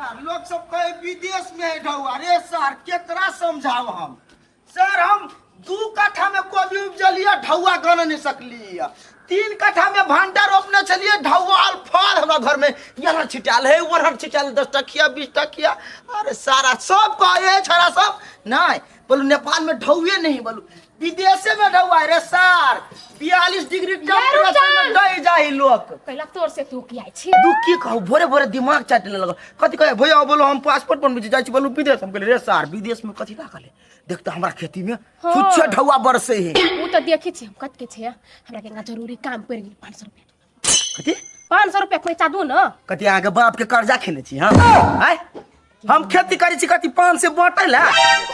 Sir लोग सब कहे विदेश में है ढौआ। अरे सर केकरा समझाव हम? सर हम 2 कट्ठा में कोबी उपजलिए, ढौआ गन नहीं सकलिए। 3 कट्ठा में भंटा रोपने छलिए, ढौआ आल फल हमरा घर में यहाँ छिटाल है, वहाँ छिटाल, 10 टकिया 20 टकिया। अरे सारा सब कहे छड़ा सब नहीं बोलू, नेपाल में ढौए नहीं, बोलू विदेशे में ढौआ। अरे सर 42 डिग्री टेम्परेचर में डह जाए लोग। कैला तोर से तू की आई छी? दुख की कहू, भोरे भोरे दिमाग चाटे लगल। कथी कहे भैया, बोलो हम पासपोर्ट बनबै छी, जाइ छी बोलू विदेश। हम कहलियै रे सार, विदेश में कथी लागल है? देखते हमरा खेती में छुच्छे ढौआ बरसे है। उ त देखै छी हम कत के छै। हमरा के एना जरूरी काम पड़ि गेल, 500 रुपया। कथी? 500 रुपया पैसा दू न। कथी अहाँके बाप के कर्जा खेने छी हम? आय हम खेती करै छी कथी 500 बाँटै ला?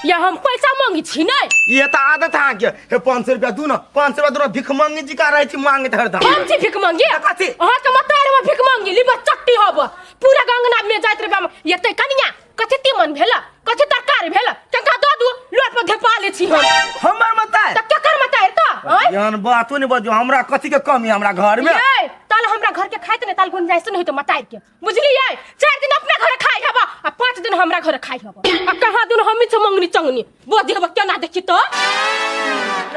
या हम पैसा मांगी छी नै? ये तऽ आदत है अहाँके। हे 500 रुपया दू न, 500 रुपया दू न। भिख मांगी जी का रहै छी मांगैत हरदम। हम छी भिख मांगी? कथी? अहाँ के मतार में भिख मांगी लिबर चट्टी हब पूरा गंगना में जाइत रहबे। एते कनिया कथी तीमन भेल, कथी तरकारी भेल, टंका दऽ दू, लोट पर धेपा ले छी हम। हमर मतार? तऽ केकर मतार तऽ आँय? एहन बातो नहि बजू। हमरा कथी के कमी हमरा घर में? ये ताल हमरा घर के खाइत ने ताल गुंजाइश नहीं होते मतार के, बुझलियै? 4 दिन अपना घर खाइ हबा आ 5 दिन हमरा घर खाइ हबा आ कहाँ दिन हमी छ मंगनी चंगनी बो देखब केना देखी तो।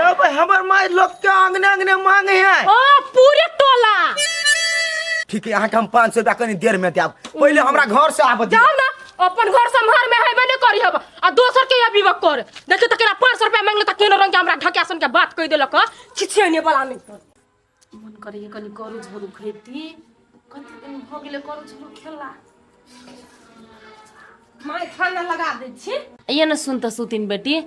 अब हमर माय लोग के आंगने आंगने मांगे है। ओ पूरे टोला। ठीक है, अहाँके हम 500 रुपया कनी देर में देब, पहिले हमरा घर से आबऽ दियौ। जाओ ना, अपन घर सम्हार में हेबे नहीं करी हब आ दोसर के अभी कर देखियो त केना 500 रुपया मांगले त केना रंग के हमरा ढकिया सन के बात कहि देलक, छिछियने वाला नहीं। मन करैए कनि करू झोरू खैती, कते दिन भऽ गेलै करू झोरू खेला। माय खाना लगा दै छी। ये ने सुन तऽ सुतिन बेटी,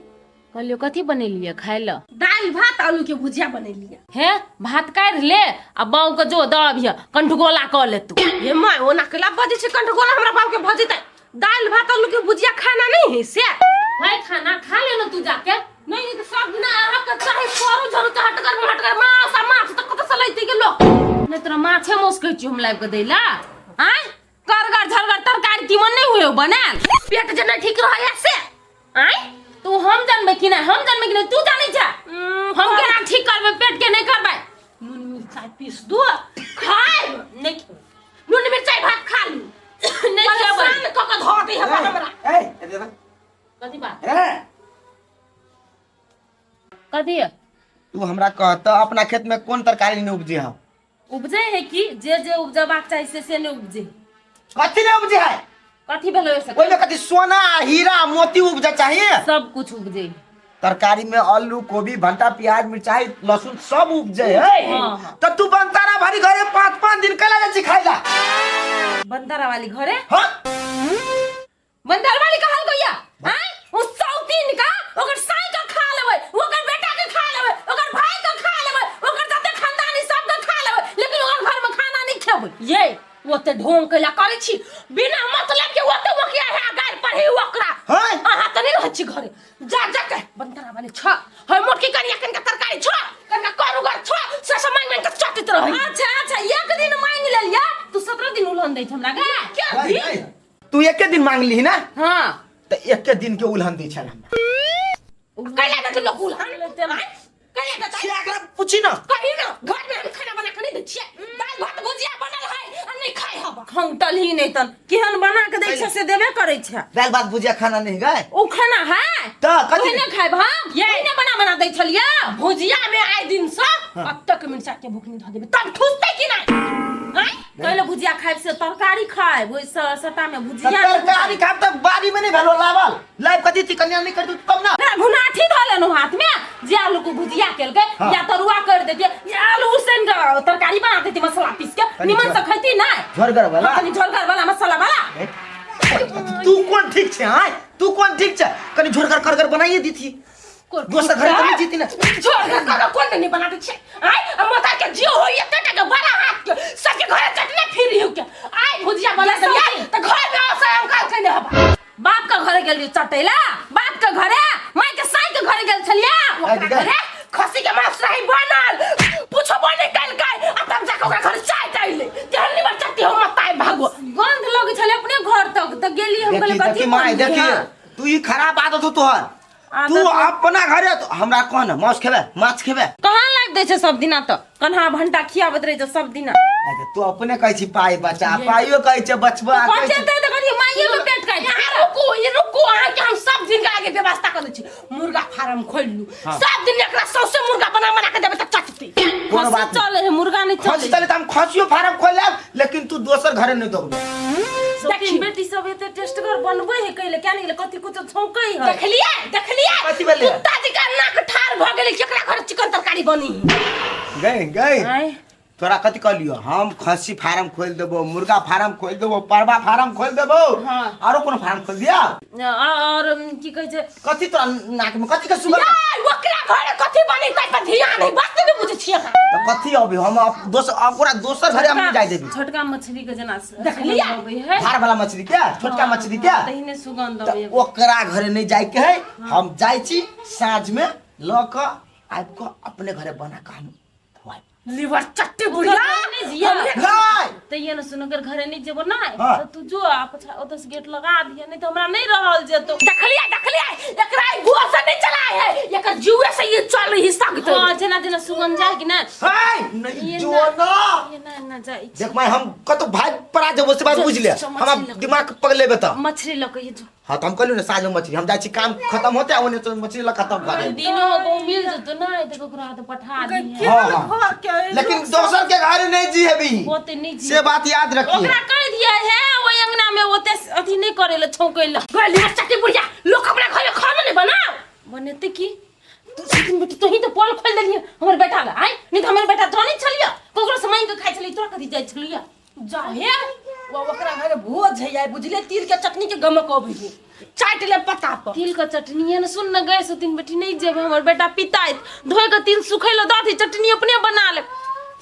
कहलियो कथी बनेलियै खाय लए? दालि भात आलू के भुजिया बनेलियै। हे भात काटि ले आ बाऊ के जो दऽ अबिह, कंठगोला कऽ ले तू। हे माय, ओना केला बजै छै कंठगोला हमरा बाप के भऽ जेतै? दालि भात आलू के भुजिया खाना नहीं है से? भाई खाना खा ले ना तू जाके। नहीं नहीं, तो सब दिना अहाँ के चाहे करू झरू के हटगर महटगर मांस आ माछ तऽ कतऽ से लैते के लोक? नहीं तोरा माछे मौस कहै छियौ हम लाबि कऽ दै ला? आँय, करगर झरगर तरकारी तीमन नहीं हुए बनायल? पेट जे नहीं ठीक रहैया से। आँय? तू हम जानबै कि नहीं, हम जानबै कि नहीं, तू जानै छा। हम केना ठीक करबै पेट के? नहीं करबै। नून मिरचाई पीस दो खाय नहीं। नून मिरचाई भात खा लू। नहीं खेबै। परेशान कऽ के धऽ दै हबा हमरा। ए ए दे। कथी बात? ए। कथी? तू हमरा कह तऽ अपना खेत में कोन तरकारी नहीं उपजे है? उपजे है कि जे जे उपजबाक चाही से से नहीं उपजे। कथी नहीं उपजे है? कथी भेलै ओहिसँ? ओहिमे कथी सोना हीरा मोती उपजा चाहिए? सब कुछ उपजे। तरकारी में आलू कोबी भंटा प्याज मिरचाई लहसुन सब उपजे है। हाँ, हाँ। तो तू बनतारा भरी घरे 5-5 दिन कला जाइ छी खाइला? बंदरा वाली घरे? हाँ। बंदर वाली कहल गइया हैं, उ सौतीन का ओकर साई का खा लेबै, ओकर बेटा के खा लेबै, ओकर भाई के खा लेबै, ओकर जते खानदानी सब के खा लेबै, लेकिन ओकर घर में खाना नहीं खेबै। ये ओते ढोंग कैला करै छी बिना मतलब के, ओते ओकिया है गारि पढ़ी ओकरा। हैं? अहाँ तऽ नहि रहै छी घरे। जा जा के बंदरा वाले छ है मोटकी कनिया कनका तरकारी छ, कनका करुगर छ, से सब मांग मांग के चटित रहै। अच्छा अच्छा, एक दिन मांग लेलिया तू 17 दिन उलहन दै छ हमरा गे। क्या? नहीं, नहीं। तू एके दिन मांगली ना? हाँ। तऽ एके दिन के उलहन दै छल हमरा। कैला देतै लोक उलहन? आँय? कैला देतै? से एकरा पूछी ना। कही ना, घर में हम खाना बना के नहीं दै छियै? दालि भात भुजिया बनल है आ नहीं खाइ हब। खंगटल ही नहीं तन केहन बना के दै छै से देबे करै छै। दालि भात भुजिया खाना नहीं गए? ओ खाना है। तऽ कथी? ओहने खाइब हम? ये। ओहने बना बना दै छलियै। भुजिया में आइ दिन से अब तक मिर्चा के भुकनी धऽ देबै तब ठुसतै कि नहीं? आँय? पहिले भुजिया खाइब से तरकारी खाइब, ओहि सटा में तऽ भुजिया नहि। तरकारी खाब तऽ बाड़ी में नहीं भेलो लावल लाइव कथी छी कन्या नहीं कर तू कम ना। तोरा घुनाठी धऽ लेलहुँ हाथ में जे आलू के भुजिया केलकै। हाँ। या तरुआ कर देतियै या आलू उसन के तरकारी बना देती मसाला पीस के। कनि निमन से खैती नहीं? झोरगर वाला? हाँ, कनि झोरगर वाला, मसाला वाला। ए, तू कोन ठीक छै? आय तू कोन ठीक छै? कनि झोरगर करगर बनाइए दीथी, दोसर घरे तऽ नहीं जीती ना। झोरगर करगर कोन नहीं बना दै छियै? आय आ माता के जियो होई एते के बड़ा हाथ के सबके घरे चटने फिरी हो के आय भुजिया बना देलियै तऽ घर में असहम काल कने हबा। बाप के घरे गेलियै चटैला, बाप के घरे, माय के साई के घरे गेल छलियै। ओकरा घरे खसी के मांस रही बनल, पूछो बने कल काय आ तब जाके ओकरा घर चाय चाय ले तेहन निमर चट्टी हो मत आइ भागो। गंध लगै छलै अपने घर तक तऽ गेली हम। देखी कहलियै देखी कथी माय बनलै? देखी हँ? तू ई खराब आदत हो तोहर। आदत तू हो। अपना घरे तो हमरा कह ना, माछ खेबे? माछ खेबे? कहाँ लाइब दै छै सब दिना तऽ कन्हा भंटा खियाबैत रहै छै सब दिना। अच्छा, तू अपने कहै छी पाइ बचा, पाइयो कहै छै बचबा कहै छी। बचेतै तऽ कथी माइये के फार्म खोललू सब दिन एकरा सौसे मुर्गा बना बना के देबे त चटती। कोनो खस्सी बात नहीं। चले है, मुर्गा नहीं खसी चले। चले त हम खसियो फार्म खोल लेब, लेकिन तू दोसर घरे नहीं दौड़बे। सौतीन बेटी सब एते टेस्टगर बनबै है कैले क्या नहीं कथी कुछ छौकै है। देखलिए देखलिए, कथी भेलै? कुत्ता जी का नाक ठार भ गेलै, केकरा घर चिकन तरकारी बनी। गई गई। आँय? तोरा कथी कहलियो? हम खस्सी फार्म खोल देबो, मुर्गा फार्म खोल देबो, परवा फार्म खोल देबो। हाँ। आरो कोनो फार्म खोल दिया? और की कहै छै? कथी तोरा नाक में कथी के सुगंध? यार ओकरा घरे कथी बनी ताई पर ध्यान नहीं, बात नहीं बुझै छियै अहाँ। त कथी अभी हम दोसर ओकरा दोसर घरे हम नहीं जाय देबी। छोटका मछली के जेना देखलियै? सुगंध अबै है। धार वाला मछली के, छोटका मछली के। तहिने सुगंध त अबै है। ओकरा घरे नहीं जाय के है, हम जाय छी साँझ में ल के आबि के अपने घरे बना के हम खुआब। लिवर चट्टी बुढ़िया। ओकर घरे नहीं जिया। नहीं। त ये न सुन, अगर घरे नहीं जेबो ना हाँ। त तू जो आ पछा ओतऽ से गेट लगा दिहे, नहीं त हमरा नहीं रहल जेतो। देखलिए देखलिए, एकरा ई गोर से नहीं चलाए है, एकर जीवे से ये चल रही सख्त। हाँ, जेना जेना सुगंध जाए कि ना। है, नहीं ये जो ना। ना। ये ना ना जाई। देख माय, हम कतो भाग पड़ा जेबो से बात बुझ ले। जो हमरा मछली लग- दिमाग पकड़ लेबे त। मछली लऽ के ये जो। हाँ, तो हम कहलियो ना साँझ में मछली, हम जाइ छी काम खत्म होते ओने तो मछली ल खत्म कर देब। दिनो को मिल जेतो ना त ओकरा हाथ पठा दिहे। हाँ, हाँ। घर के लेकिन दोसर के घर नहीं जी हेबी, ओते नहीं जी। से बात याद रखिए। ओकरा कह दिया है ओइ अंगना में ओते अथी नहीं करे ले छौकै ले। गली चट्टी बुढ़िया, लोग अपना घर में खाना नहीं बनाओ। बनेते की तू दिन बेटी तोही तो पोल खोल देलिए हमर बेटा ला। आय नहीं त हमर बेटा जानै छलिए ककरो से मांगि के खाइ छलिए, तोरा कथी जाइ छलिए? जाहे वो ओकरा घरे भोज है आइ, बुझले तिल के चटनी के गमक अबै है, चाट ले पता पर। तिल के चटनी है न सुन न गए सो तीन बेटी नहीं जेबे, हमर बेटा पिताइत धोइ के तिल सुखै ल दथी, चटनी अपने बना ले।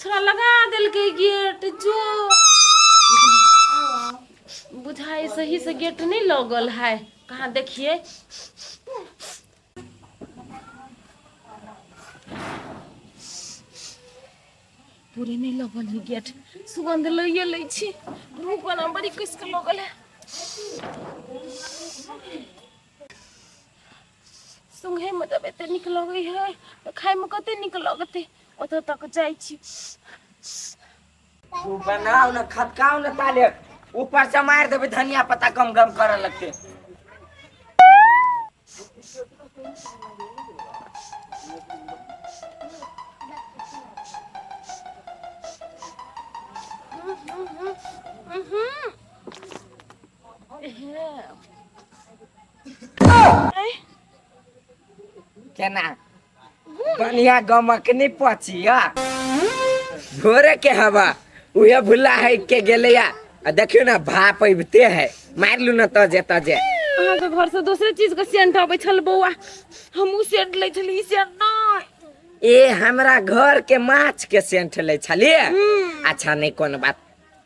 छोरा लगा देलकै गेट, जो बुझाइ सही से गेट नहीं लगल है, कहाँ देखिए। पूरे नहीं लगल है गेट, सुगंध लइए लै छी, भूख बना बड़ी कस के लगल है। सुंघे में तब एते नीक लगै है त खाय में कते नीक लगतै। ओतऽ तक जाइ छी। तू बनाओ ना, खटकाओ ना, ताले ऊपर से मार देबे धनिया पत्ता गम गम करे लगते। केना बढ़िया गमक नहीं पची भोरे के हवा उहे भुला है के गेले या। आ देखियो ना भाप अबिते है, मारि लू ना तजे तजे। अहाँके घर से दोसरे चीज के सेंट अबै छल बौआ, हमहूँ सेंट लै छली, ई सेंट नहि। ए हमरा घर के माछ के सेंट लै छलिए। अच्छा नहीं कोनो बात,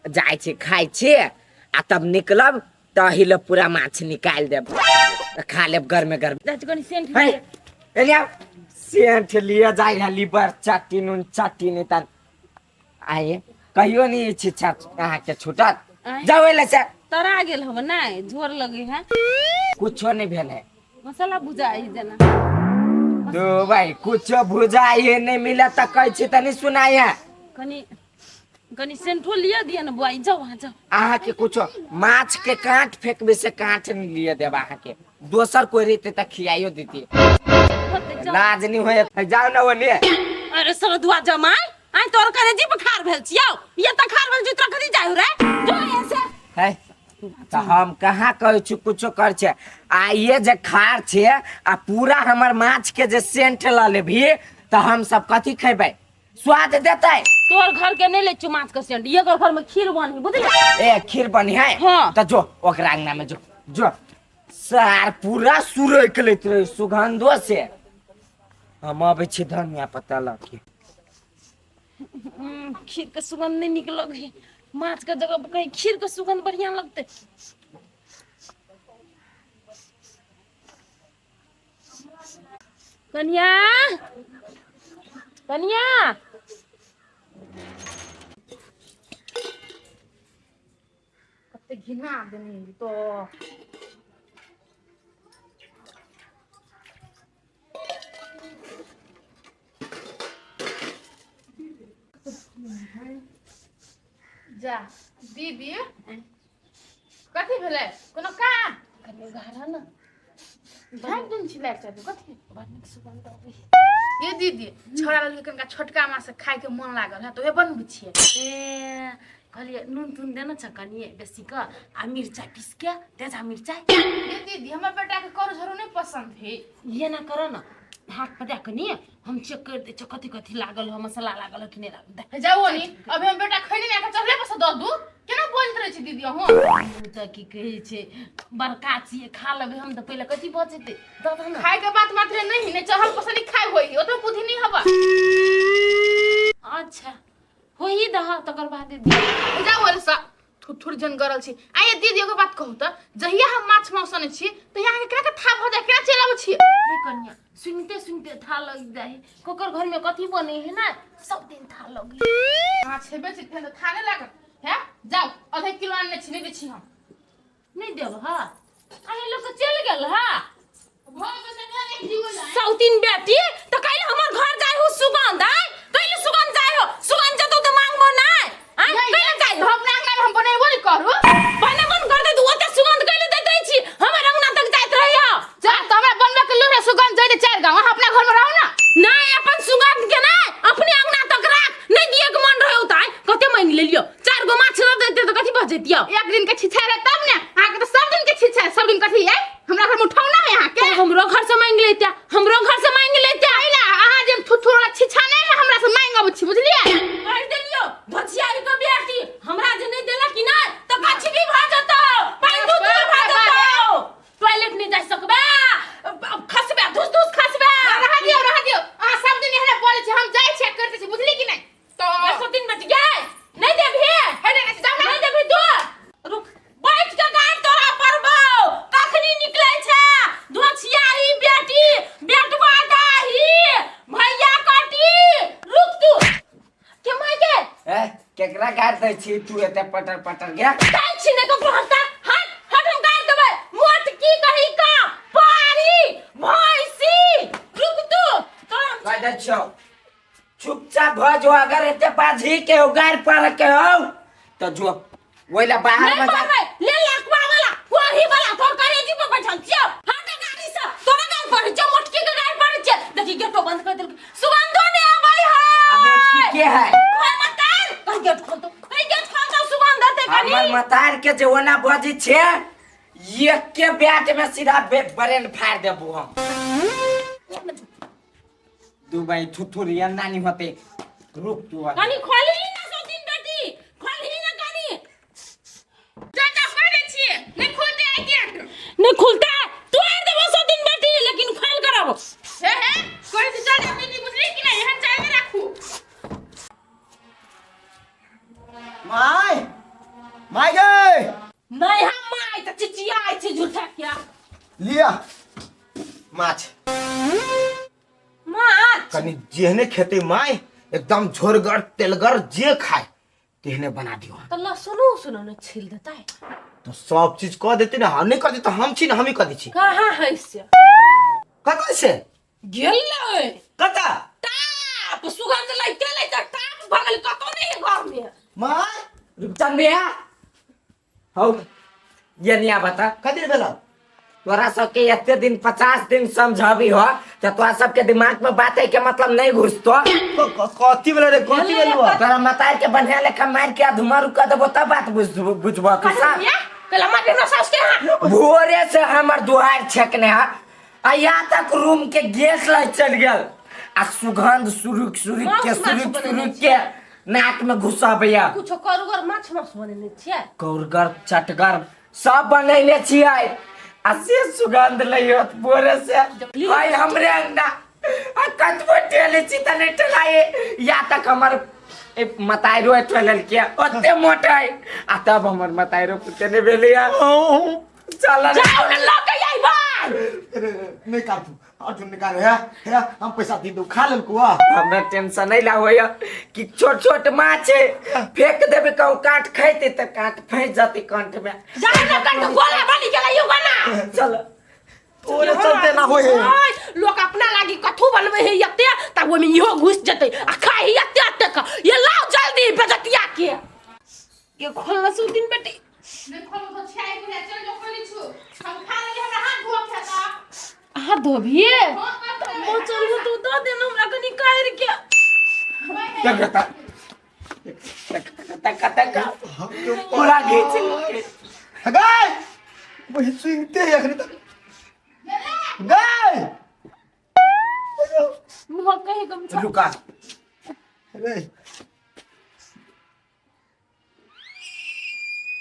जाइ छी खाइ छी आ तब निकलब तऽ एहि लए पूरा माछ निकालि देब, खा लेब गर्मे गर्म। जाइ छी कनी सेंट है, लिअ। एलिया सेंट लिअ जाइ है लीवर चट्टी नून चट्टी नहीं तन आए कहियो नहीं छी अहाँके छूटत। आँय? जाओ एले से। तरा गेल हब नहि झोर लगे है। कुछो नहीं भेल है, मसाला भुजाइ जेना। दो भाई कुछो भुजाइ नहीं मिला त कहै छी तनी सुनाइ है। कनी कनी सेंठो लिअ दिअ न बुआ, जाओ वहाँ जाओ। अहाँके कुछो माछ के कांट फेंकबे से कांट नहीं लिअ देब अहाँके, दोसर कोई रहते त खियाइयो देती। लाज नहीं होय, जाओ ना ओने। अरे सरदुआ जमाई आइ तोर करे जी बखार भेल छियौ, ये त खार भेल छी, तोरा कथी जाय रे जो ऐसे है त हम कहाँ कहै छी कुछो कर छे। आ ये जे खार छे आ पूरा हमर माछ के जे सेंट ल लेबही त हम सब कथी खेबै, स्वाद देतै? तोर घर के नहीं ले छु माछ के सेंट, ये घर में खीर बनी बुझली। ए खीर बनी है? हाँ। त जो ओकरा अंगना में जो जो सार पूरा सुरक लैत रहे सुगंधो से। हम अबै छी धनिया पत्ता लऽ के। खीर के सुगंध नहीं निक लगे, माछ के जगह पर कहीं खीर के सुगंध बढ़िया लगते। कन्या कन्या कते घिना देने तो। जा दीदी, कथी भेलै? कोनो काम? कनि गारा न झाँपि देने छी लाइट चाभी कथी बड़ नीक सुगंध अबै ये दीदी छोड़ा लड़के कनिका छोटका माछ खाय के मन लागल है तो उहे बनबै छियै ए कहलियै नून तून देने छ कनिए बेसी कऽ आ मिरचाइ पीस के तेजा मिरचाइ ये दीदी हमर बेटा के करू झरू नहीं पसंद है ये ना कर न हाथ पर दए कनि हम चेक कर दै छियै कथी कथी लागल हो मसाला लागल हो कि नहि लागल दे जाओ नी अभी हम बेटा खैले नहीं आके चढ़ले पर से दऽ दू केना बोलैत रहै छी दीदी अहूँ ओ तऽ की कहै छै बड़का छियै खा लेबै हम तऽ पहिले कथी भऽ जेतै दऽ दह ने खाय के बात मात्र नहीं नहीं चढ़ल पर से नहीं खाय होई ओतो बुद्धि नहीं हवा अच्छा होही दह तकर बाद दी जाओ रे सा थुथुर जन गरल छी आ ये दीदी एगो बात कहू तऽ जहिया हम माछ मांस अनै छी तहिया अहाँके केना के था भऽ जाय केना चलि अबै छी हे कन्या सुनते सुनते था लग जाए ककर घर में कथी बने है ना सब दिन था लग अहाँ छेबे छी तेहन तऽ था नहि लागत है जाउ आधा किलो आनने छी नहि दै छी हम नहीं देब हा अहीं लोग के चल गेल हा भऽ गेल तऽ नहि जीवो जाय सौतीन बेटी तो कैल हमर घर जाय हो सुगंध आय कैल सुगंध जाय हो सुगंध जतो तो मांगबो नाय आय कैल जाय हो हम अपना अंगना में हम बनेबो नहि करू बने बन कर दे तू ओते सुगंध कैल देत रहै छी हमर अंगना तक जाइत रही हो जा तऽ हमरा बनबे के लूर है सुगंध जाय दे चारि गाँव अहाँ अपना घर में रहू ना नहीं अपन सुगंध के नहीं अपने अंगना तक राख नहीं दिए के मन रहे होता है कते मांग लेलियो चार गो माछ दऽ देते तऽ कथी भऽ जैतियो एक दिन के छिछा रहे तब ने अहाँके तऽ सब दिन के छिछा है सब दिन कथी है हमरा घर में उठौना है अहाँके तो हमरो घर से मांग लेते हमरो घर से मांग लेते अइला अहाँ जे थुथुर वाला छिछा नहीं है हमरा से मांग अबै छी बुझलियै कहि देलियो धोछियारी के बेटी हमरा जे नहीं देला कि नहीं तो कछि भी भऽ जतौ पानि दूध भऽ जतौ टॉयलेट नहीं जा सकबे खसबे धुस धुस खसबे रहा दियौ रहा दियौ अहाँ सब दिन एहने बोलै छी हम जाइ छी करते छी बुझली कि नहीं तो एक दिन बच गए नहीं देबही हे नहीं जाओ ना नहीं देबही तू रुक बैठ के गाड़ तोरा पड़बौ कखनी निकलै छै धोछियारी बेटी बेटवा दाही भैया कटी रुक तू के माय के ए केकरा गाड़ दै छी तू एते पटर पटर गे ताई छी ने ककरो हटा हट हट हम गाड़ देबै मोट की कही का पारी भैंसी रुक तू तोरा हम कह दै छियौ चुपचाप भ जो अगर एते बाजी के हो गाड़ पर के हो तो जो ओइला बाहर नहीं में जा पड़बै ले लकवा वाला वही वाला तोर करेजी पर बैठल छियो हट गाड़ी से तोरा गाड़ पर छियो मोटकी के गाड़ पर छियो देखी गेटो बंद कर देलकै सुगंधो ने आबै है आ मोटकी के है खोल मत कर कहीं गेट खोल दो कहीं गेट खोल दो सुगंध आते हमर कनी मतार के जे ओना बजी छे एक के बैट में सीधा ब्रेन फाड़ देबू हम दुबई थुथुर नानी होते रुक तू अभी। कनी खोली ना सौ दिन बेटी खोली ना कनी चाचा कह दै छियै नहीं खोलते आइ गेट नहीं खुलता तोड़ देबो सौ दिन बेटी लेकिन खोल करब हे हे कहै छी चल जाओ दीदी बुझली कि नहीं एहन चाय नहीं राखू माय माय गे नहीं हम माय त चिचियाइ छै झूठा क्या लिया माछ माछ कनी जेहने खेते माय एकदम झोरगर तेलगर जे खाए तेहने बना दियो त लहसुनो उसुनो ने छील देतै तो सब चीज कह देते ना हम नहीं कर देते हम छी ना हम ही कर दै छी कहाँ है से कतऽ से गेलै कतऽ टाप सुगंध लैते लैते टाप भऽ गेल कतौ नहीं है घर में माय रुपचंद भैया हौ ये नहीं बता कथी भेल तोरा सबके एते दिन 50 दिन समझाबी हो तो तोरा सबके दिमाग में बात है के मतलब नहीं घुसतो कथी भेल रे कथी भेल तोरा मतार के बढ़िया लेखा मार के अधुमा रुका देबो तब बात बुझबो तू सा कल मारे ना सास के हां भोरे से हमर दुआर छेकने हा आ यहाँ तक रूम के गैस लग चल गेल आ सुगंध सुरुक सुरुक के माछ माछ सुरुक बनेने सुरुक के नाक में घुसबैया कुछो करुगर माछ मास बनेने छियै कौरगर चटगर सब बनैले छियै आ से सुगंध लैयो भोरे से हाय हमरे अंगना आ कतबो टेले छी त नहि टेलाए या तक हमर ए मताइरो टोलल के ओते मोट है आ तब हमर मताइरो कुछ नहि भेलैया चल जाओ ना लऽ के आइबा नहीं काटू अर्जुन निकाल है है हम पैसा दे दू खा लेल कुआ हमरा टेंशन नहीं ला होया कि छोट छोट माछ है फेंक देबे कहूँ काट खाइते त काट फंस जाते कंठ में जाओ ना कंठ गोला बनी गेलै यो बना चल तोरे चलते ना होए ओय, लोक अपना लागी कथू बनबै है एते तब ओहिमे इहो घुस जेतै आ खाइ है एते एते क ये लाओ जल्दी बेजतिया के के खोलना सु दिन बेटी नहीं खोलू तो छाई बुझा चल जो खोली छु हम खा लेली हमरा हाथ धोअ के था कर दो अभी बचल हो तो दऽ दे ना हमरा कनी काटि के। तक तक तक तक पूरा घीच लेलकै। गाय वही सुनते है अखनी तक गाय। मुँह कहे गमछा। रुका रे।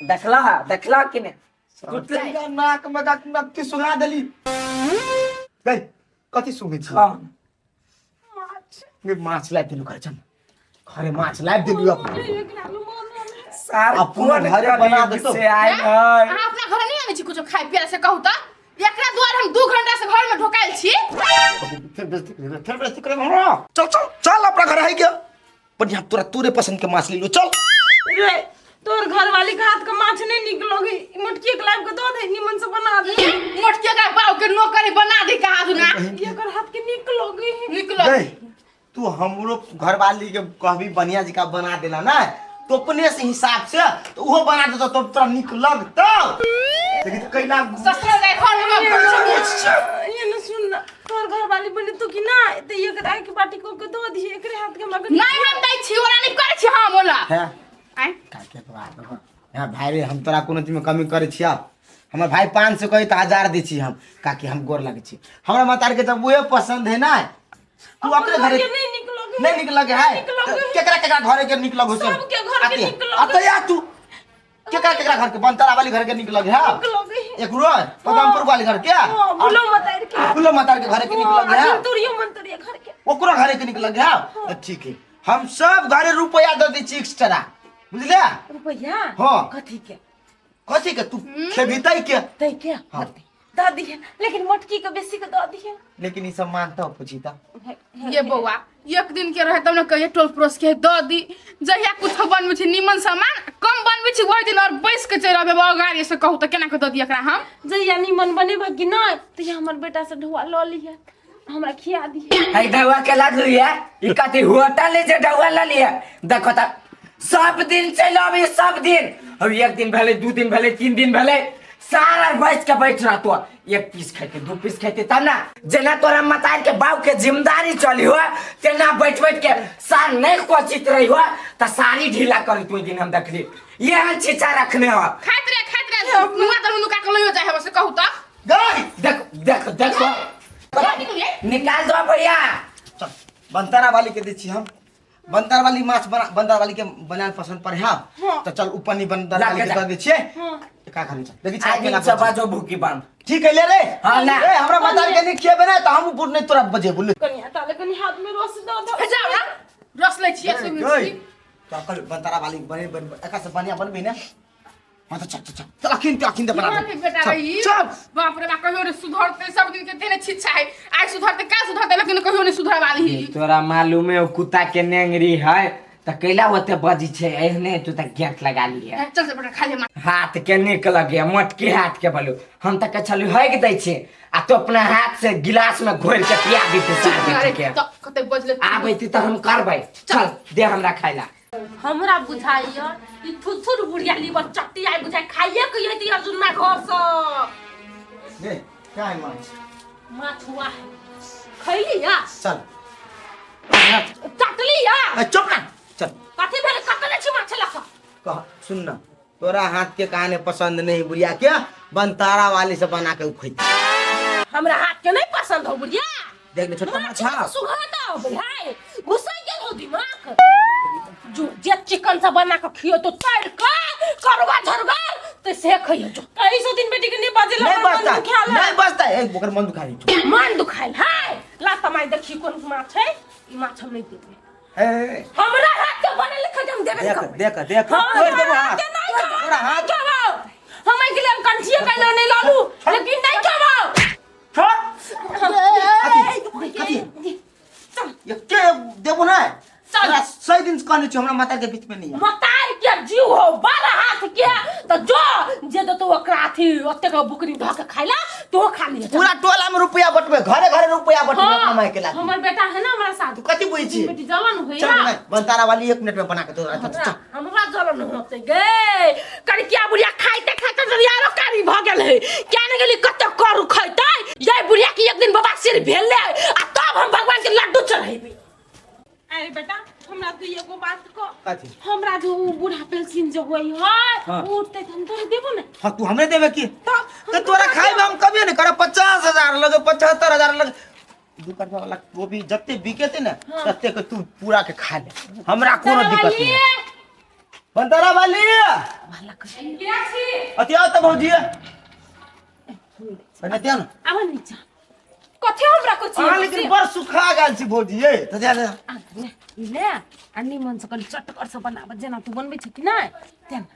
देखला देखला कि ने कुटले नाक में का नक्की सुना देली गई। कथी सुनै छी? हाँ। गे माछ लाबि देलू घर, चल घरे माछ लाबि देलू अपन। सार अपन कोन घरे बना कलयुग देतौ। से आयल है। अहाँ अपना घर नहीं आनै छी कुछो खाय पिए से कहू त एकरा दुआरे हम 2 घंटा से घर में ढोकायल छी। फेर बेइज्जती करे, फेर बेइज्जती करे हमरा। चल चल चल अपना घर है गया बढ़िया, तोरा तोरे पसंद के माछ ले लो चल। रे तोर घर वाली के हाथ के माछ नहीं निक लगे, मोटकी के लाइब के दऽ दे, निमन से बना दे। मोटकी के बाव के नौकरी बना दे कहा दुना। एकर हाथ के निक लगे। निक लगे। गई तू हमरो घरवाली के कहबी बढ़िया जी का बना देला ना तो अपने से हिसाब से तो उहो बना देतो तो तोरा निक लगतो। लेकिन तो कैला ससुर जाए घर में। ये न सुन ना, तोर घर वाली बने तो कि ना त एकरा के बाटी को के दऽ दिहे, एकरे हाथ के हमरा कनी। नहीं हम दै छी ओरा नहीं करै छी हम ओला। हैं? आय। का के बात हो। हाँ भाई रे, हम तोरा कोनो चीज में कमी करै छियै? हमर भाई 500 कही तऽ 1000 दै छी हम, काकि हम गोर लगै छी। हमरा मतार के जब उहे पसंद है ना तू अपने अपन घरे के नहीं निक लगे। नहीं निक लगे है। निक लगे। तऽ केकरा केकरा घरे के निक लगो? सब सबके घर के निक लगे। अते या तू केकरा केकरा घर के बनतारा वाली घर के निक लगे है? निक लगे। एक रो पदमपुर वाली घर के। हाँ, बुलो मतार के। फुलो मतार के घरे के निक लगे है। तुरियो मंतरिया घर के। ओकरो घरे के निक लगे है तऽ ठीक है, हम सब घरे रुपया दऽ दै छी एक्स्ट्रा, बुझलियै? रुपया? हाँ। कथी के? कथी के तू खेबही तै के। तै के। हाँ। दऽ दिहे, लेकिन मोटकी के बेसी के दऽ दिहे। लेकिन ई सब मानता पूछी ता। ये बौआ एक दिन के रहे तब ने कहिए टोल पड़ोस के दऽ दी, जहिया कुछ बनबै छी निमन सामान कम बनबै छी ओहि दिन और बैस के चलि अबै गाड़ी से, कहू तऽ केना के दऽ दी एकरा हम? जहिया निमन बनेबह कि नहि तहिया हमर बेटा से ढुआ लऽ लिहे, हमरा खिया दिहे। है ढौआ के लागू है ई कथी होटल है जे ढौआ ल लिया? देखो त सब दिन चलि अबै सब दिन, अब एक दिन भेलै, 2 दिन भेलै, 3 दिन भेलै, सारा बैठ के बैठ रहतो, एक पीस खेते 2 पीस खेते तब ना जेना तोरा मतार के बाप के जिम्मेदारी चली हो तेना बैठ बैठ के सार नहीं कोचित रही हो त सारी ढीला कर तू दिन हम देखली ये हम छिचा रखने हो। खाइत रहे खाइत रहे नुआ दर नुका के लइयो जाय हबे से कहू त। गई देखो देखो देखो निकाल दो भैया। चल बनतारा वाली के दै छी हम, बनतारा वाली माछ बना, बनतारा वाली के बनायल पसंद पड़े है तो चल ऊपर नहीं बनतारा वाली के दऽ दै छियै। का खाली चल देखी छी आज केना सब बनै छै। बाजो भूखी बांध। ठीक है ले रे। हाँ, ला। ए हमरा मतार के नहीं खिएबे ना त हम बुढ़ नहीं तोरा बजे बोल। कनी ताले कनी हाथ में रस दऽ दऽ। जाओ ना रस लै छियै सुनै गई छी। तो कल बनतारा वाली बने बन एका से बढ़िया बनबी ना। हाँ तो चल चल चल चल अखिन ते अखिन ते बना केहन दे। है बेटा चल, रही चल। बाप रे बाप कहियो ने सुधरते, सब दिन के तेने छिच्छा है, आइ सुधरते काल सुधरते लेकिन कहियो ने सुधरवा वाली। तोरा मालूम है कुत्ता के नेंगरी है त कैला ओते बजी छै एहने तू त गेट लगा ली है। चल चल बेटा खा ले। हाथ के निक लगे मोटकी हाथ के बोलू हम त कछलू है के दै छै आ तो अपना हाथ से गिलास में घोर के पिया देते सार अरे बेटी के। त कते बजले आबै त हम करबै, चल दे हमरा खाइला। हमरा बुझाइया ई थुथुर बुढ़िया लीवर चट्टी आइ बुझाइ खाइए के ये अर्जुना घर से। दे क्या है माछ? माछ हुआ है खैली या? चल चटली या? ए, चुप ना चल। कथी भेल कतले छी माछ लख? कह सुन ना तोरा हाथ के कहानी पसंद नहीं बुढ़िया के बनतारा वाली से बना के उखैती। हमरा हाथ के नहीं पसंद हो बुढ़िया। देख ले छोटका माछ हाँ। सुघाता हो भाई घुसै गेल हो दिमाग। जो जे चिकन से बना के खियो तो तर के करवा झरगर तो से खइयो जो। ऐसो दिन बेटी के नहीं बाजेला नहीं मन बचता दुखायल है। नहीं बचता ए ओकर मन दुखाई छौ। मन दुखायल है ला तमाई देखी कोन माछ है, ई माछ हम नहीं देबे। ए हमरा हाथ के बनल खा हम देबे देख नहीं। देख देख हाँ, तोड़ देबो हमरा हाथ। के नहीं खाओ, तोरा हाथ। नहीं खाओ। हम एहि के लिए कंठिए कैलो नहीं लालू, लेकिन नहीं खाओ। छोड़। कथी कथी ये के देबो ना? चल। तोरा सही दिन से कहने छी हमरा माता के बीच में नहीं आ। मतार के जीव हो बारह हाथ के तो जो जे देतो ओकरा अथी ओतेक बुकनी धऽ के खाइला तो खा लिहे। पूरा टोला में रुपया बटबे, घरे घरे रुपया बटबे अपना माय के लागी। हमर बेटा है ना हमरा साथ। तू कथी बुझै छी? बेटी जलन होइया। चल नहीं बनतारा वाली 1 मिनट में बना के तोरा चल, चल। हमरा जलन होते गे कड़किया बुढ़िया खाइते खाइते यारो कारी भऽ गेल है। क्या ने गेली कते करू खैते ये बुढ़िया की एक दिन बाबा कथी हमरा जो उ बूढ़ा पेंशन जो होई है हाँ। उ उठते त हम तोरे देबो ने। हाँ तू हमरे देबे की? तो तो तोरा खाए में हम कभी नहीं करब। 50,000 लगे, 75,000 लगे, 2 कट्ठा वाला गोभी जते बिकेते ने तते के तू पूरा के खा ले, हमरा कोनो दिक्कत नहीं। बंतरा वाली अति आओ त भौजी अने दिया ना। आब नीचा। कथी हमरा कुछ अहाँ लेकिन बड़ सुखा गेल छी भौजी ये त जा जा। आ ले ले आ निमन से कनि चटकर से बनाब जेना तू बनबै छ कि नहि तेना।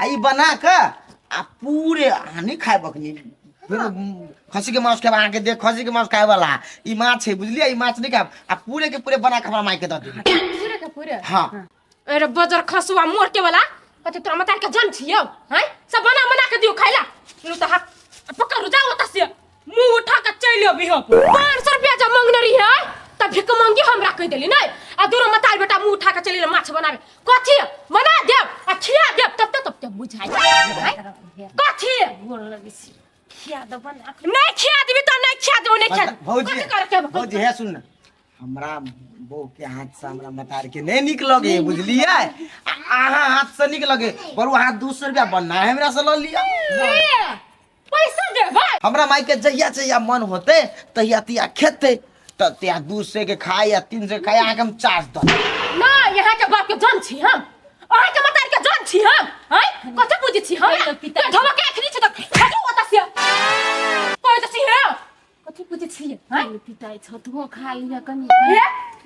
आ ई बना के आ पूरे अहाँ नहीं खाए बकनी फेर खसी के मांस खाए अहाँके देख, खसी के मांस खाए वाला ई माछ है बुझलियै, ई माछ नहीं खाएब आ पूरे के पूरे बना के हमरा माय के दऽ दियौ। पूरे के पूरे? हाँ। अरे बजर खसुआ मोर के वाला कथी तोरा मतार के जन छियौ हैं? सब बना बना के दियो खाइला। फिर तो हाथ पकड़ जाओ ओतऽ से मुंह उठा के चलि अबी हम। 500 रुपया जब मंगने रही है तब भिक मंगी हमरा कह देली नहीं आ दोनों मतार बेटा मुंह उठा के चलि गेलै माछ बनावे। कथी बना देब आ खिया देब तब तब तब बुझाइ कथी गोर लगै छी खिया दे बना के। नहीं खिया देबी तो नहीं खिया देबो, नहीं खिया देबो। भौजी, कथी करे के बा? भौजी हे सुन ना, हमरा बहू के हाथ से हमरा मतार के नहीं निक लगे बुझलियै, अहाँ हाथ से निक लगे पर अहाँ 200 रुपया बना हमरा से ल लिअ। ए, पैसा देबै? हमरा माई के जहिया जहिया मन होते तहिया तहिया खेते, त तहिया 200 के खाए या 300 के खाए, अहाँके हम चार्ज दऽ देब। ना यहाँ के बाप के जन छी हम, अहाँ के मतार के जन छी हम हैं? कथी बुझै छी हम? पिता। धोबा के अखनी छी त खजू ओतऽ से कहै त छी हे कथी बुझै छी हैं? पिता छ तू खा लिअ कनि। हे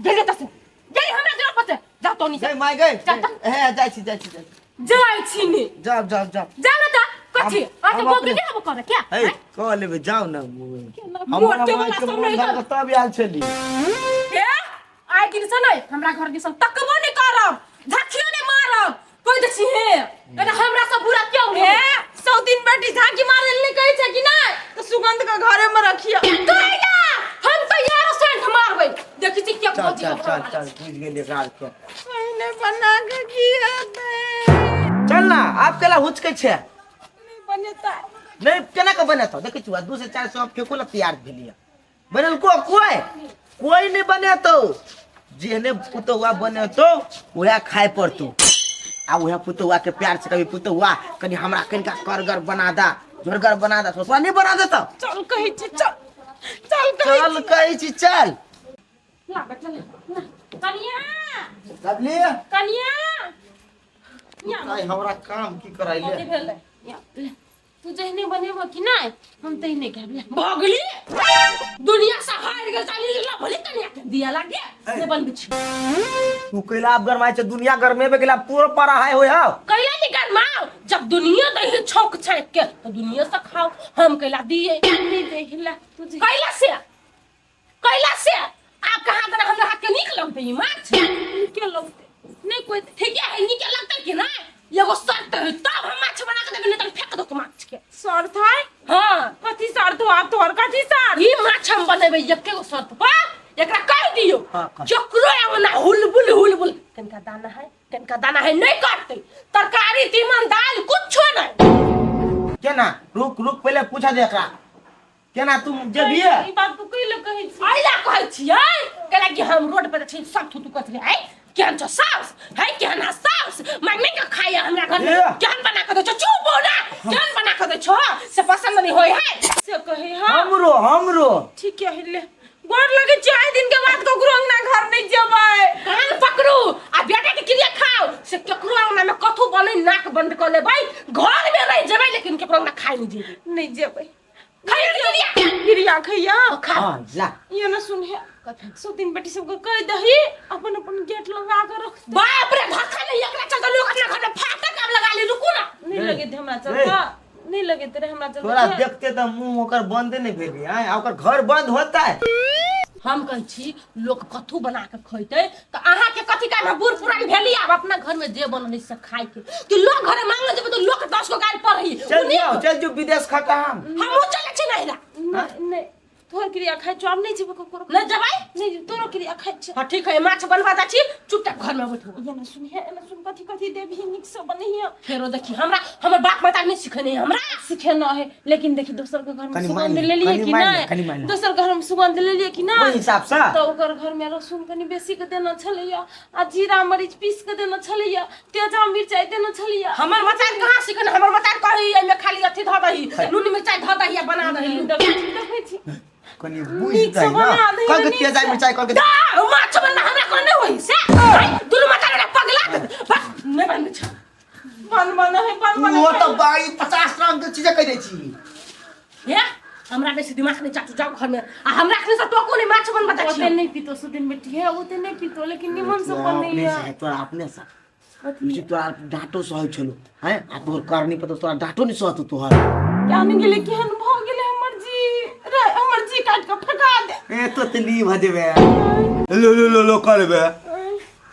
गेलियै त से गेली हमरा जरा पते जा तो नहीं गई माय गई। जा त। हे जाइ छी जाइ छी जाइ छी। जाइ छी ने। जाओ जाओ जाओ। जा न त कथी? हम अहाँ बोकी अपने- के हम करे क्या? हे कह लेबै जाओ ना। मोटे हमरा वाला माय के सब मोन नहीं भर के तब आयल छली। हे आइ दिन से नहीं हमरा घर दिसन तकबो नहीं करब, झखियो नहीं मारब, कहि दै छी हे अरे हमरा सब बुरा क्यों हे 100 दिन बेटी झांकी मारे ले कहै छै कि नहि त सुगंध के घरे में रखियो। कैला हम तो यारो सेंट मारबै, देखै छी के चल भौजी चल के चल घर चल बुझ गेलियै राज के। पहिने बना के खिया दे। चल ना आप केला हुचकै छै? नहीं बनेता। नहीं केना के बनेतौ? देखै छी 2 से 400 फेको ला तैयार भेलियै। बनल को कोई कोई नहीं बनेतौ, जेहने पुतौआ बनेतौ उएह खाय पड़तौ। आ उएह पुतौआ के प्यार से कभी पुतौआ कनि हमरा कनिका करगर बना दा, जोरगर बना दा, सोचवा नहीं बना देतौ। चल कहै छी चल चल कहै चल कहै छी चल। ला बेटा ले ला। कनिया सबली कनिया आइ हमरा काम की कराइले? कथी भेलै? या, ले, तू जहने बनेबो कि नहि हम तहने खायब। ले। भगली दुनिया से हार गेल चाली ला भली कनिया के दिया लागे से बनबै छी। तू कैला आप गरमाइ छै? दुनिया गरमेबे केला पूरा परा हाय होय हाव। कैला नहीं गरमाओ, जब दुनिया दही छौक छाँक के तो दुनिया से खाओ, हम कैला दिए नहीं दही ला, तू जे- कैला से कैला से आप कहाँ तना हमरा हाथ के नीक लगतै ई माछ? नीके लगतै। नहीं कोई ठीक है नीके लगतै कि नहीं? एगो शर्त है तब हम माछ बना के देबै, नहीं तो फेंक दो माछ के। शर्त है? हाँ। कथी शर्त हो आप तोहर कथी शर्त? ई माछ हम बनेबै एके गो शर्त पर, एकरा कह दियो हाँ, कह। जकरो अंगना हुलबुल हुलबुल कनका दाना है कनका दाना है नहीं करतै, तरकारी तीमन दाल कुछो नहीं। केना? रुक रुक पहिले पूछा दे एकरा केना तू जेबिए? ई बात तू कैले कहै छी? अइला कहै छियै कैला कि हम रोड पर छी सब थूथू करैत रहे, आइ केहन छौ साउस, है केहन है साउस, मांगने के खाइए हमरा घर में, ए। केहन बना के दै छौ, चुप हो ना, केहन बना के दै छौ से पसंद नहीं होय है से कहै हां। हमरो हमरो ठीक है ले गोर लगे छी, आइ दिन के बाद ककरो अंगना घर नहीं जेबै। कान पकड़ू आ बेटा के क्रिया खाओ से ककरो अंगना में कथू बनै नाक बंद क लेबै, घर में रह जेबै लेकिन ककरो अंगना खाइ नहीं जेबै। नहीं जेबै। खाइ क्रिया क्रिया खैया खा। हां जा। ये ना सुन है सो दिन बेटी सबके कह दही अपन अपन गेट लगा के रख। बाप रे धक्का नहीं एकरा चलते लोग अपना घर में फाटक अब लगा ले। रुकू ना नहीं लगे थे हमरा चलता, नहीं लगे तेरे हमरा चलता। तोरा देखते त मुंह ओकर बंद नहीं भेली हैं, आ ओकर घर बंद होता है। हम कहै छी लोग कथू बना के खैते त अहाँ के कथी काम है? बूढ़ पुरान भेली आब अपना घर में जे बनल से खाय के। तू लोग घरे मांगले जेबे तो लोग 10 गो गाल पड़ही। चल जाओ चल जो विदेश खटा हम। हमहू चले छी नहिरा। नहीं नहीं थोड़े तोहर क्रिया खाइ छौ, आब नहि जेबो ककरो। नहि जेबै? नहि जेबो, तोरो क्रिया खाइ छौ। हाँ ठीक है, माछ बनवा दै छी, चुपचाप घर में बैठू। एना सुनिहे, एना सुन, कथी कथी देबही नीक से बनहिए। फेरो देखी हमरा हमर बाप माता नहीं सिखेने हमरा। सिखेना है, लेकिन देखी दोसर के घर में कनि सुगंध मानि ले, लेलिए कनि कि मानि ले, नहि? कनि मानि ले। दोसर घर में सुगंध लेलिए कि नहि? ओहि हिसाब से? तऽ ओकर घर में लहसुन कनि बेसी के देना छलैया आ जीरा मरीच पीस के देना छलैया, तेजा मिरचाई देना छलैया। हमर मचान कहाँ सिखने? हमर मचान कही एहिमे खाली अथी धऽ दही, नून मिरचाई धऽ दही आ बना दही। देखै छी, देखै छी। कनि बुझि नीक से दही ना। बना दही, कहलकै नीक तेजा से। मिरचाई कहलकै। दा माछ बनना हमरा कोन नहि होई से। दुनू मचान हमरा पगला दे। बस, नहि बनबै छै। बन बन है, बन बन। ओ तऽ बाई 50 रंग के चीज कहि दै छी। हे, हमरा बेसी दिमाग नहि चाटू, जाओ घर में आ हमरा अखने से टोको नहि, माछ बनबऽ दै ओते छी। नहि पीतो सुदिन बेटी है, ओते नहि पीतो, लेकिन निमन से तोरा अपने बनैया। से है, तोरा अपने से बुझी, तोरा डांटो सहै छलो हैं आ तोहर करनी पर तऽ तोरा डांटो नहि सहतो तोहर। क्या नहीं गेलै, केहन भऽ गेलै हमर जी रे, हमर जी काटि कऽ फेका दे। ए तो तली भजबे लो लो लो लो करबे,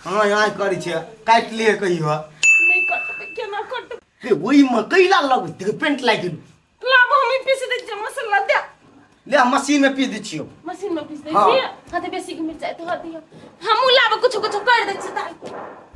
हाँ यहाँ करै छै, काटि लिए कहियो। नहि कटबै, केना कटबै? रे ओहि मे कैला लगै पेंट लागि गेल। लाब, हम पीस दै छियै मसाला दे। ले, हम मशीन में पीस दै छियौ। मशीन में पीस दै हाँ। छियै? हाँ, तऽ बेसी के मिरचाइ धऽ दियौ, हमहूँ लाब कुछो कुछो करि दै छियै दालि।